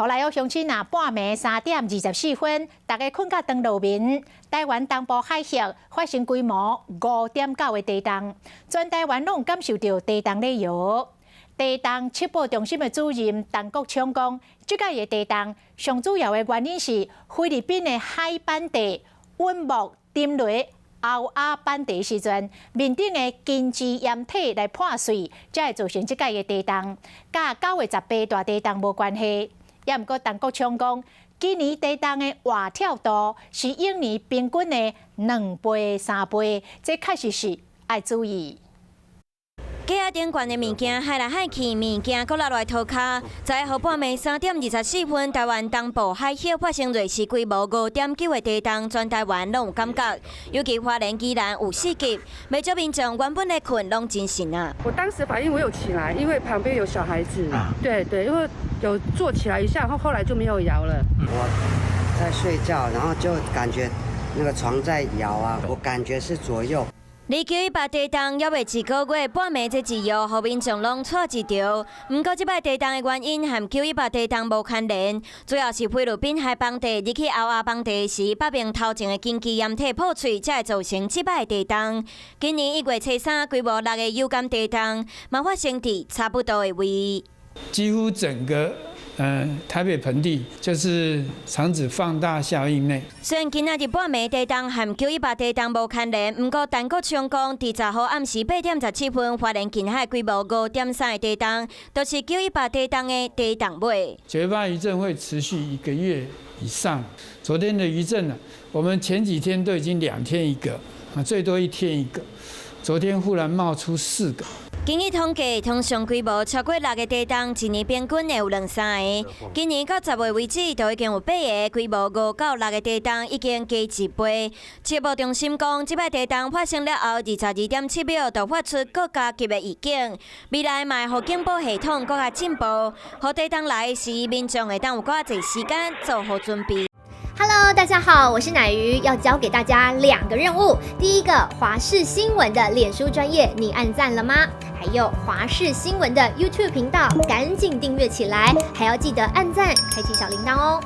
好來哦，鄉親啊，半暝3點24分，逐家睏甲當落眠。台灣東部海峽發生規模5.9的地動，全台灣攏感受著地動咧搖。地動測報中心的主任陳國昌講，這擺的地動上主要的原因是菲律賓的海板塊穩木沉落歐亞板塊時陣，面頂的筋質岩體來破碎，才會造成這擺的地動，佮9月18大地動無關係。也毋過，陳國昌講，今年地動的活跳度是往年平均的2倍、3倍，這確實是愛注意。架仔頂懸的物件害來害去，物件閣落來塗跤。11號半暝3點24分，台灣東部海峽發生芮氏規模5.9的地動，全台灣攏有感覺。尤其花蓮、宜蘭有4級，袂少民眾原本咧睏攏精神啊。我當時反應我有起來，因為旁邊有小孩子。對對，因為有坐起來一下，後後來就沒有搖了。我在睡覺，然後就感覺那個床在搖啊，我感覺是左右。離918地動猶未一個月，半暝這一搖，予民眾攏掣一著。毋過這擺地動的原因和918地動無牽連，主要是菲律賓海崩地入去歐亞崩地時，北面頭前的沉積岩體破碎，才會造成這擺地動。今年1月初3，規模6的有感地動，嘛發生佇差不多的位。幾乎整個台北盆地就是場址放大效應內。雖然今仔日半暝地動和918地動無牽連，毋過陳國昌講，佇10號暗時8點17分，花蓮近海規模5.3的地動，都是918地動的地動尾。918餘震會持續一個月以上。昨天的餘震呢，我們前幾天都已經2天一個，啊，最多一天一個。昨天忽然冒出四個。根據統計，通常規模超過6個地動，一年平均會有兩三個。今年到10月為止，就已經有八個規模5到6個地動，已經加一倍。測報中心講，這擺地動發生了後，22點7秒就發出國家級的預警。未來嘛會予警報系統閣較進步，予地動來時，民眾會當有較濟時間做好準備。 Hello，大家好，我是乃瑜，要交給大家兩個任務。第一個，華視新聞的臉書專頁，你按讚了嗎？還有華視新聞的 YouTube 頻道，趕緊訂閱起來，還要記得按讚，開啟小鈴鐺哦。